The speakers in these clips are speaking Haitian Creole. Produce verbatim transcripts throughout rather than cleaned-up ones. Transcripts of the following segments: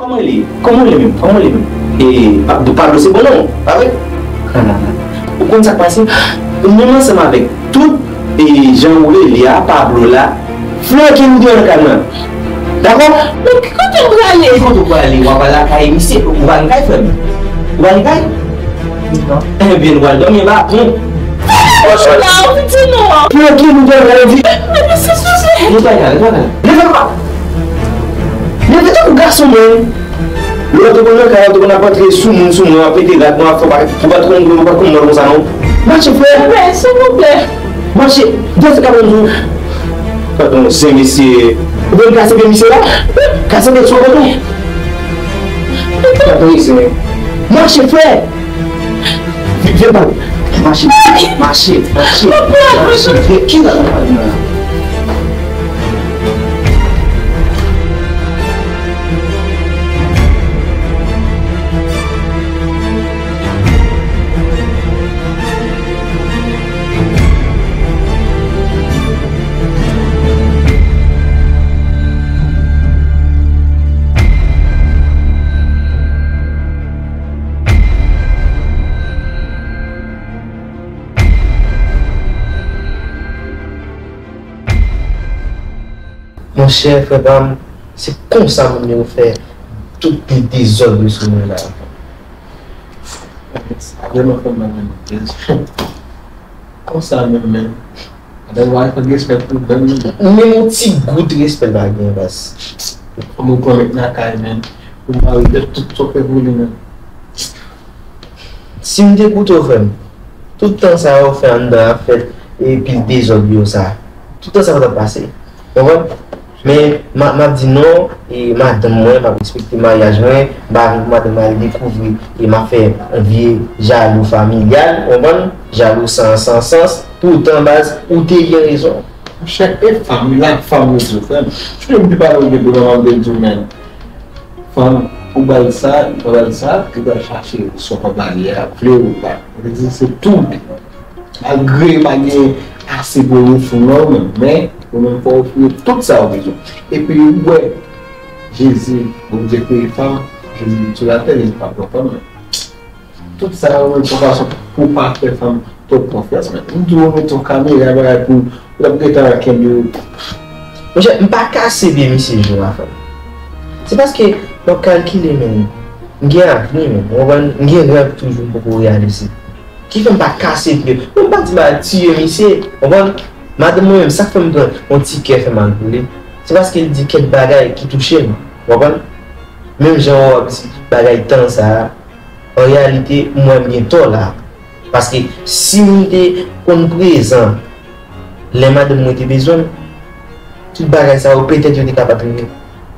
Kòman li? Kòman li menm? Kòman li menm? E, Pa-, Pablo se bon non, pa vre? Ou konn sa k pase? Ou menm ansanm avèk tout, e, jan ou rele a, Pablo la, flanke m deyò nan kay mwen. Dakò? Men ki kote m prale? Ki kote w prale? W ap al lakay misye. Ou pa gen kay, frè m? Ou pa gen kay? Non. Ebyen, nou pral dòmi anba pon. Fèmen bouch ou la, ou piti nou an. Flanke m deyò nan kay mwen. Men misye souze. Nou pa gen kay, nou pa gen kay. Leve, papa. Leve tankou gason, men. Lè w te konn nan kay la, w te konn ap antre sou moun, sou moun, w ap pete rad, w ap fè bagay. Ou pa t konn, ou pa t konn mwen konsa, non. Mache, frè. Frè, silvouplè. Mache. Dèyè se kabann ou. Patwon, se mesye. Ou konn kase pye misye la? Kase pye sou kote. Patwon, se. Mache, frè. Vin, vin pa. Mache, mache, mache, mache. Vin, ki la, la, la. Monchè, frè pa m, se konsa moun yo fè tout de dezòd yo sou mwen la. Sa vrèman fè m mal nan tèt. Konsa menm, men. Pandan w al fè respè pou bèl moun. Menm yon ti gout respè l pa gen, baz. Fò m rekonèt lakay, men. Pou m pa regrèt tout sa w fè pou li, men. Si m te koute w, frè m, tout tan sa yo fè anndan ap fèt, e pil dezòd yo sa, tout tan sa yo t ap pase. Konprann? Men, m a, m ap di non, e madanm mwen, m ap respekte maryaj mwen, m pa vle pou madanm mwen al dekouvri, e m ap fè yon vye jalou familyal, konprann? Jalou san, san sans, poutan, baz, ou te gen rezon. Monchè, e fanm, wi, la fanm yo di w, frè m. Chak jou m te pale w de devan m ap di w, men. Fanm, ou ba l sa, li pa ba l sa, li pral chache sa w pa ba li a, vle ou pa. Sa vle di se tou li. Malgre pa gen ase pou w ofri w non, men, men, ou menm fò w ofri tout sa w bezwen. Epi ou wè, Jezi, Bondye kreye fanm, Jezi vin sou latè, Jezi pa pran fanm, men. Tout sa yo menm se yon fason pou w pa fè fanm twòp konfyans, men. M di w, ou mete yon kamera, bagay pou w, l ap gentan kenbe w. Monchè, m pa kase pye misye jou a, frè m. Se paske m ap kalkile, men, m gen avni, men, ou konprann? M gen rèv toujou m poko reyalize. Ki fè m pa kase pye. Men m pa di m al tiye misye, ou konprann? Madanm mwen menm, sa k fè m pran yon ti kè fè mal pou li, se paske l di kèk bagay ki touche m, ou konprann? Menm jan w ap di bagay tan sa a, an reyalite, m wè m gen tò la. Paske si m te konn prezan lè madanm mwen te bezwen m, tout bagay sa yo petèt yo te ka pa t rive.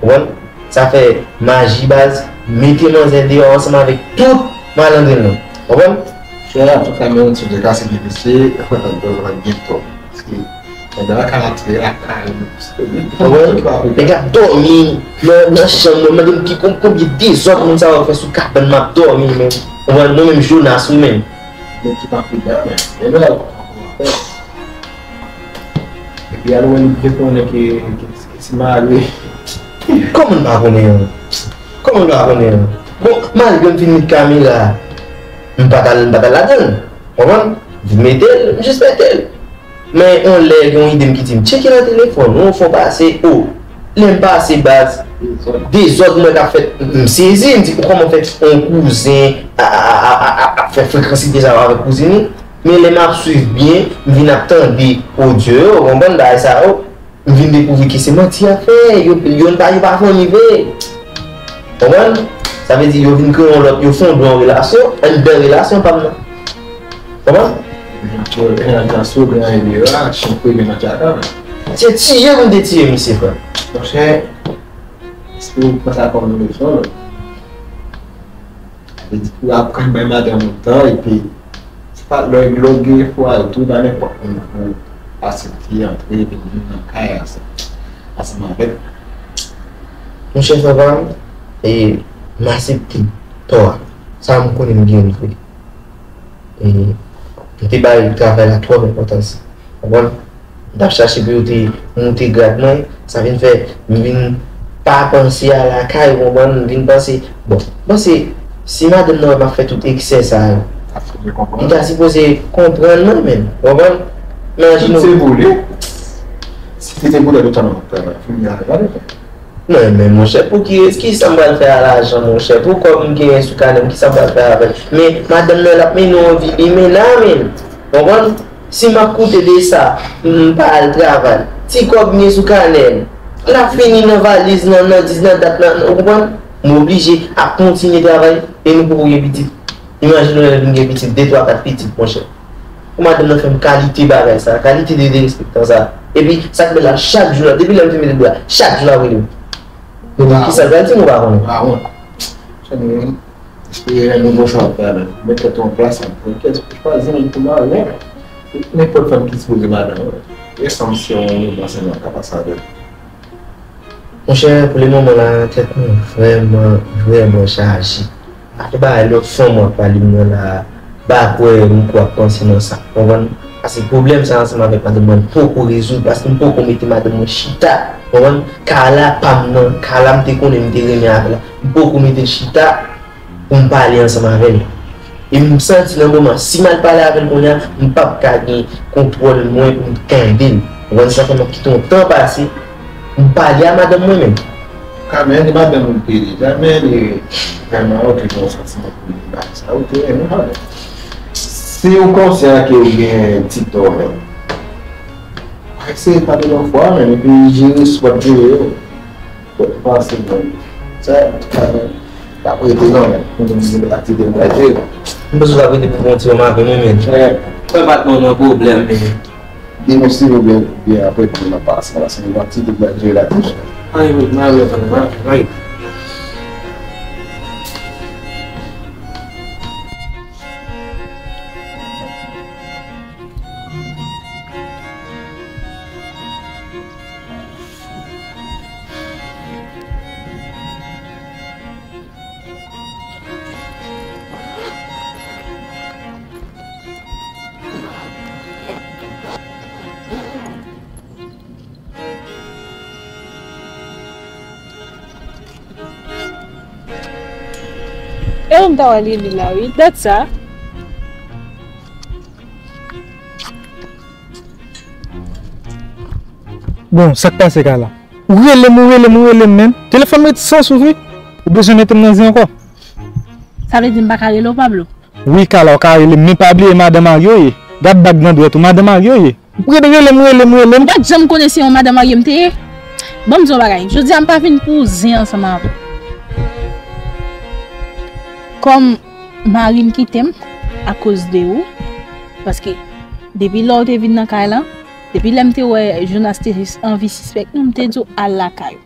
Konprann? Sa fè maji baz, mete manzè deyò ansanm avèk tout malandren nan. Konprann? Frè, antouka, men, si w te kase pye misye, ou pa t ap gen tò. Paske pandan lakay la te lakay, se li ki pa peye. Nèg ap dòmi nan, nan chanm mwen, mande m ki kon-, konbyen dezòd moun sa yo fè sou kabann m ap dòmi, men. Ou wè, mwen menm Jonas, ou menm. Nèg ki pa peye, men. E lè, epi al wè li byen konnen ke, ke, ke se mari. Kòman m pa konnen an? Kòman m pa konnen an? Bon, malgre m fin met kamera, m pa t al, m pa t al ladan l. Konprann? M mete l, m jis mete l. Men yon lè gen yon ide m ki di m, tcheke nan telefòn ou, fò pase, o. Lè m pase baz, dezòd mwen k ap fèt, m, m sezi, m di, kòman fè yon kouzen a, a, a, a, a, ap fè frekansite sa yo avèk kouzin li? Men lè m ap swiv byen, m vin ap tande odyo yo, ou konprann bagay sa yo, m vin dekouvri ke se manti y ap fè, yo, yo pa, yo pa fanmi vre. Konprann? Sa vle di yo vin kreye yon lòt, yo fonde yon relasyon anndan relasyon pa m nan. Konprann? Nan tras ou, nan ide yo a, chan kwe vin nan tchaka, men. Se tiye pou m te tiye misye, frè. Monchè, espri w pran sa kòm yon leson, non? Sa vle di pou aprann bay madanm ou tan, epi se pa lè, lè w gen fwa yo tou, pa nenpòt moun pou aksepte antre epi vin nan kay ansanm, ansanm avèk. Monchè, frè pa m, e, m aksepte tò a. Sa m konnen m gen l vre. E, m te bay travay la twòp enpòtans. Konprann? M t ap chache pou yo te moute grad mwen, sa vin fè m vin pa panse a lakay, ou konprann, vin panse, bon, m panse, si madanm nan wè m ap fè tout eksè sa yo, li ta sipoze konprann mwen menm, ou konprann? Men anjino. Si te pou li, si te pou li, tout tan nan travay, fini a gade. Non, men monchè, pou ki, kisa m pral fè a lajan, monchè? Pou kòb m genyen sou kanè m, kisa m pral fè avè l? Men madanm nan, l ap mennen yon vi limena, men. Konprann? Si m ap koute de sa, m pa al travay. Ti kòb m gen sou kanè m, l ap fini nan valiz, nan, nan dis, nan dat, nan, ou konprann? M oblije ap kontinye travay e nou poko gen pitit. Imajine w lè vin gen pitit, de, twa, kat pitit, monchè. Pou madanm nan fè m kalite bagay sa, kalite de derespektan sa. Epi, sa k bèl la, chak jou la, depi lè m fèmen lèt la, chak jou la rele m. Depi kisa l pral di m, ou pa konnen. Espere nouvo chwa ap fè avè l. Met tèt ou an plas, ap pran kès pou chwazi moun pou mari w. Nenpòt fanm ki sipoze madanm ou. Resanm se yon mouvman sèlman ka pase avè l. Monchè, pou le moman la, tèt mwen vrèman, vrèman chaje. Afè bagay lòt fanm w ap pale m nan la, m pa kwè m kwè ap panse nan sa. Konprann? Paske pwoblèm sa ansanm avèk madanm mwen, m poko rezoud, paske m poko mete madanm mwen chita. Konprann? Kay la pa m nan, kay la m te konnen m te renmen avè l la. M poko mete l chita pou m pale ansanm avè l. E m santi nan moman, si m al pale avè l kounye a, m p ap ka gen kontwòl mwen pou m tande l. Ou konprann, sa fè m ap kite yon tan pase, m pale a madanm mwen menm. Ka men, li madanm ou te deja, men li vrèman okipe yon santiman pou li bagay sa. Ou te renmen madanm. Si ou konsyan ke ou gen ti tò, eseye pale yon fwa, men epi jere sa w ap jere yo. Bon, m panse bon. Sa, sa, sa ap rete kanmenm. Pou nou di aktivite m pral jere. M panse w ap rete pou bon ti moman avè mwen, men. Frè, frè pa t nan pwoblèm, men. Di nou silvouplè, byen apre pou nou pase, paske nou gen aktivite m pral jere la toujou. Anyen, m a rete, m a rete. E ou m ta wè li, li la, wi. Dat sa. Bon, sa k pase, Kala? Ou rele m, ou rele m, ou rele m, menm. Telefòn m ret san souf, wi. Ou bezwen mete m nan zen ankò? Sa vle di m pa ka rele w, Pablo? Wi, Kala, w ka rele m, men pa bliye madan mari w ye. Gad bag nan dwèt ou, madan mari w ye. Ou ret rele m, rele m, rele m. Ou pa t janm konnen se yon madan marye m te ye? Ban m di w yon bagay. Jodi a, m pa vin pou zen ansanm avè w. Kòm mari m kite m akoz de ou, paske depi lè w te vin nan kay lan, depi lè m te wè Jonas te anvi sispèk nou, m te di w al lakay ou.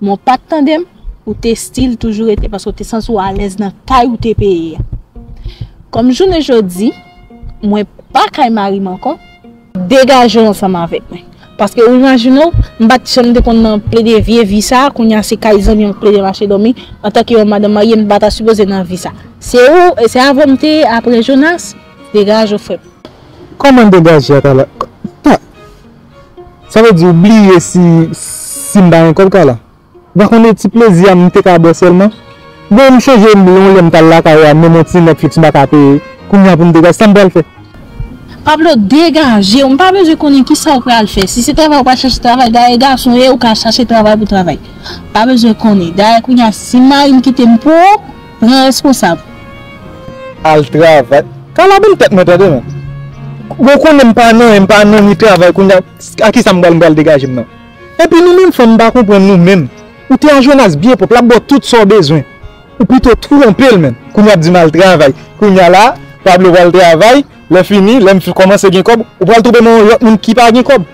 Men w pa t tande m, ou te still toujou rete paske w te santi w alèz nan kay ou te peye a. Kòm jounen jodi, mwen pa kay mari m ankò, degaje w ansanm avèk mwen. Paske ou imajine w, m pa t janm te konn nan plede vye vi sa, kounye a se kay zanmi m plede mache dòmi, antanke yon madanm marye, m pa ta sipoze nan vi sa. Se ou, se avè w m te ye apre Jonas, degaje w frè m. Kòman degaje a, Kala? Sa vle di ou bliye si, si m pa gen kòb, Kala? Ou pa konnen ti plezi a m te ka bwè sèlman? Bon, m chonje m yon lè m t al lakay ou a, menm yon ti Netflix m pa ka peye. Kounye a pou m degaje, sa m pral fè? Pablo, degaje w. M pa bezwen konnen kisa w pral fè. Si se travay ou pral chache travay, dayè gason w ye, ou ka chache travay pou travay. M pa bezwen konnen. Dayè kounye a, si mari m kite m pou ou, pran responsab. Al travay. Kala, ban m tèt mwen tande, men. Ou konnen m pa nan, m pa nan ni travay kounye a, a kisa m pral, m pral degaje m nan? Epi nou menm fanm, m pa konprann nou menm. Ou te a Jonas byen pwòp, l ap ba w tout sa w bezwen. Ou pito twonpe l menm. Kounye a ap di m al travay. Kounye a la, Pablo pral travay, lè fini, lè m fin kòmanse gen kòb, ou pral twonpe m yon lòt moun ki pa gen kòb.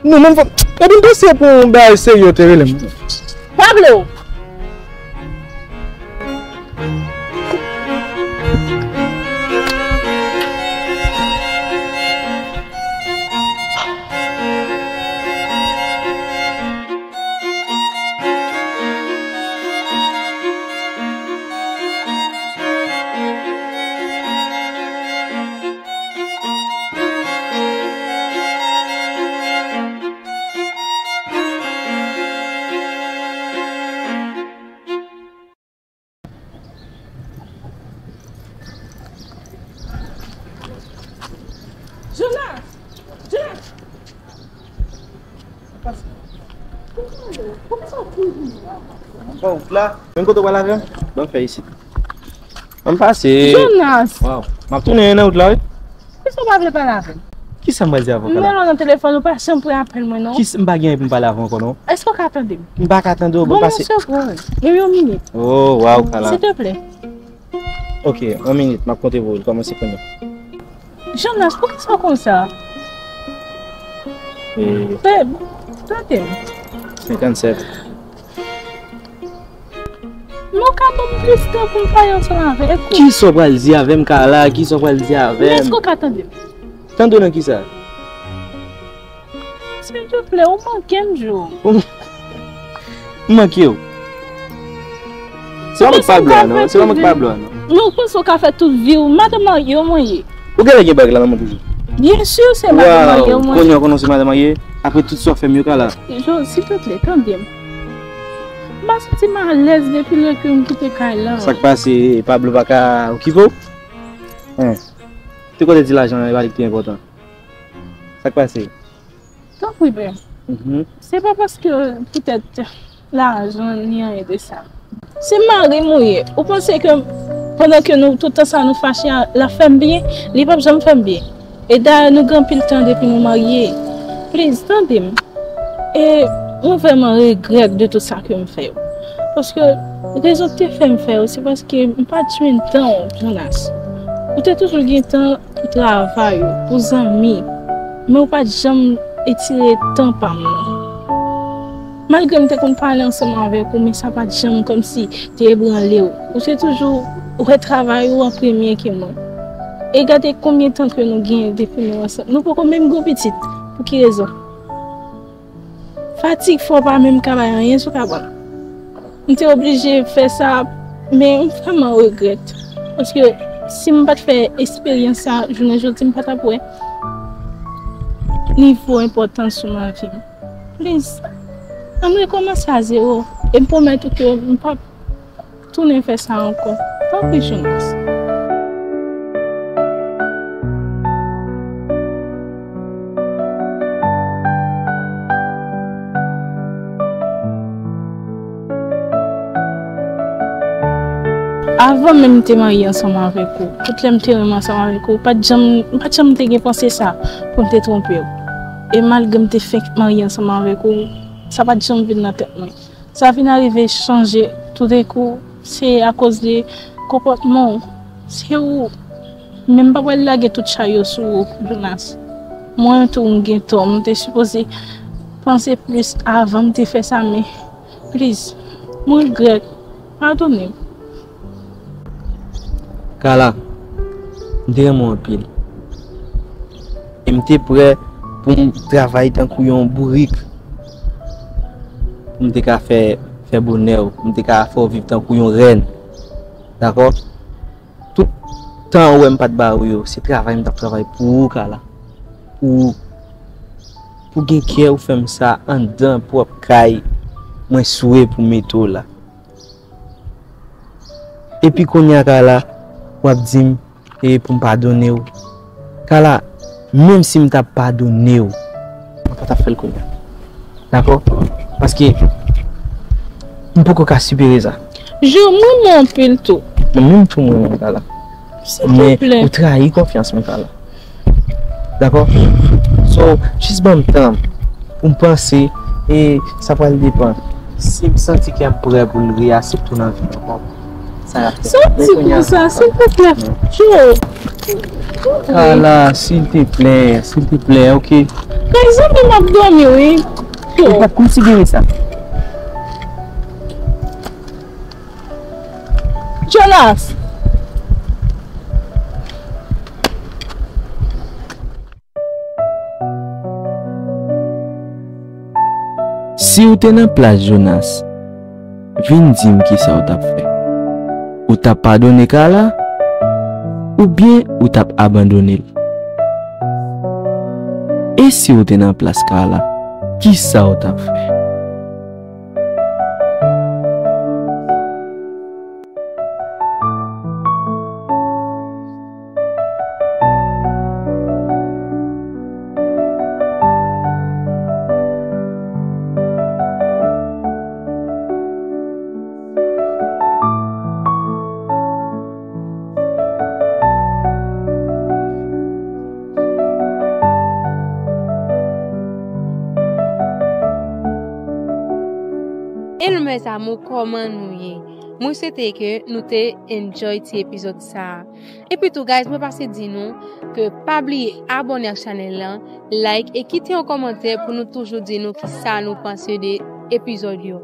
Nou menm fanm, epi m panse pou yon bagay serye w te rele m. Pablo! Bon, la, menm kote w pral avè m? Bon, fè isit. Ann pase. Jonas! Waw, m ap tounen nan wout la, wi. Kisa w pa vle pale avè m? Kisa m pral di avè w, Kala? M rele w nan telefòn, ou pa janm pran apèl mwen, non. Kisa, m pa gen anyen pou m pale avè w ankò, non. Èske w ka tande m? M pa ka tande w, bon, pase. Bon, yon segonn. Yon minit. Oh, waw, Kala. Silteplè. Ok, yon minit, m ap konte pou ou, kòmanse kounye a. Jonas, poukisa w konsa? E, beb, tande m. Senkannsèt. Men w ka ban m plis tan pou m pale ansanm avèk ou? Kisa w pral di avè m, Kala? Kisa w pral di avè m? Men èske w ka tande m? Tande w nan kisa? Silteplè, ou manke m, Joe. M manke w? Se pa mank Pablo a, non. Se pa mank Pablo a, non. Men w panse w ka fè tout vi w? Madanm marye w mwen ye. Ou genlè gen bag la nan men w toujou. Byen si se madanm marye w mwen ye. Kounye a w konnen w se madanm marye. Apre tout sa w fè m yo, Kala. Joe, silteplè, tande m. M pa santi m alèz depi lè ke m kite kay la. Sa k pase, Pablo pa ka okipe w? Hen. Te konn te di lajan an, e pa li ki te enpòtan. Sa k pase? Tanpri, beb. Mhm. Se pa paske poutèt lajan ni anyen de sa. Se mari m ou ye. Ou panse ke pandan ke nou, tout tan sa nou fache a, l ap fè m byen? Li p ap janm fè m byen. E dayè, nou gen anpil tan depi nou marye. Please, tande m. E mwen vrèman regrèt de tout sa ke m fè yo. Paske rezon ki te fè m fè yo, se paske m pa t jwenn tan w, Jonas. Ou te toujou gen tan pou travay ou, pou zanmi, men ou pa t janm etire tan pa m nan. Malgre m te konn pale ansanm avèk ou, men sa pa t janm kòmsi te ebranle w. Ou te toujou wè travay ou an premye ke mwen. E gade konbyen tan ke nou genyen depi nou ansanm. Nou poko menm gen pitit. Pou ki rezon? Fatig fè w pa menm ka bay anyen sou ka pran. M te oblije fè sa, men m vrèman regrèt. Paske si m pa t fè esperyans sa, jounen jodi, m pa t ap wè nivo enpòtans ou nan vi m. Please, ann rekòmanse a zewo. E m pwomèt ou ke m p ap tounen fè sa ankò. Tanpri, Jonas. Avan menm m te marye ansanm avèk ou, tout lè m te renmen ansanm avèk ou, pa t janm, m pa t janm te gen panse sa pou m te twonpe w. E malgre m te fenk marye ansanm avèk ou, sa pa t janm vin nan tèt mwen. Sa vin arive chanje toudenkou, se akoz de konpòtman w. Se ou. Men m pa pral lage tout chay yo sou ou, Jonas. Mwen tou m gen tò, m te sipoze panse plis avan m te fè sa, men please, mwen regrèt. Padone m. Kala, m te renmen w anpil. E m te prè pou m travay tankou yon bourik. Pou m te ka fè, fè bonè w. Pou m te ka fè w viv tankou yon rèn. Dakò? Tout tan ou wè m pa t ba ou yo, se travay m t ap travay pou ou, Kala. Pou ou. Pou gen kè ou fè m sa anndan pwòp kay mwen swe pou mete w la. Epi kounye a, Kala, w ap di m, e, pou m padone w. Kala, menm si m t ap padone w, mwen pa t ap fè l kounye a. Dakò? Paske m poko ka sipere sa. Joe, m renmen w anpil tou. Mwen menm tou, mwen renmen w, Kala. Men ou trayi konfyans mwen, Kala. Dakò? So, jis ban m tan pou m panse, e sa pral depann. Si m santi ke m prè pou l reaksepte w nan vi m ankò, sa y ap fè. Sa w di konsa, silteplè, Joe. Kala, silteplè, silteplè, ok? Kay zanmi m ap dòmi, wi. Ou p ap konsidere sa. Jonas! Si w te nan plas Jonas, vin di m kisa w t ap fè. Ou t ap padone Kala? Oubyen ou t ap abandone l? E si w te nan plas Kala, kisa w t ap fè? Hello mes amours, kòman nou ye? Mwen swete ke nou te enjoy ti epizòd sa a. Epi tou guys, mwen pase di nou ke pa bliye abòne ak chanèl lan, like e kite yon kòmantè pou nou toujou di nou ki sa nou panse de epizòd yo.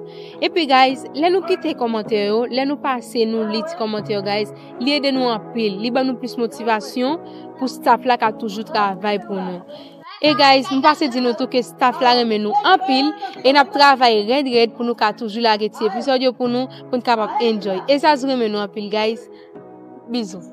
Epi guys, lè nou kite kòmantè yo, lè nou pase nou li ti kòmantè yo guys, li ede nou anpil, li ban nou plis motivasyon pou staff la ka toujou travay pou nou. E guys, m pase di nou tou ke staff la renmen nou anpil e n ap travay rèd rèd pou nou ka toujou lage ti epizòd yo pou nou, pou n kapab enjoy. E Zaz renmen nou anpil guys. Bizou.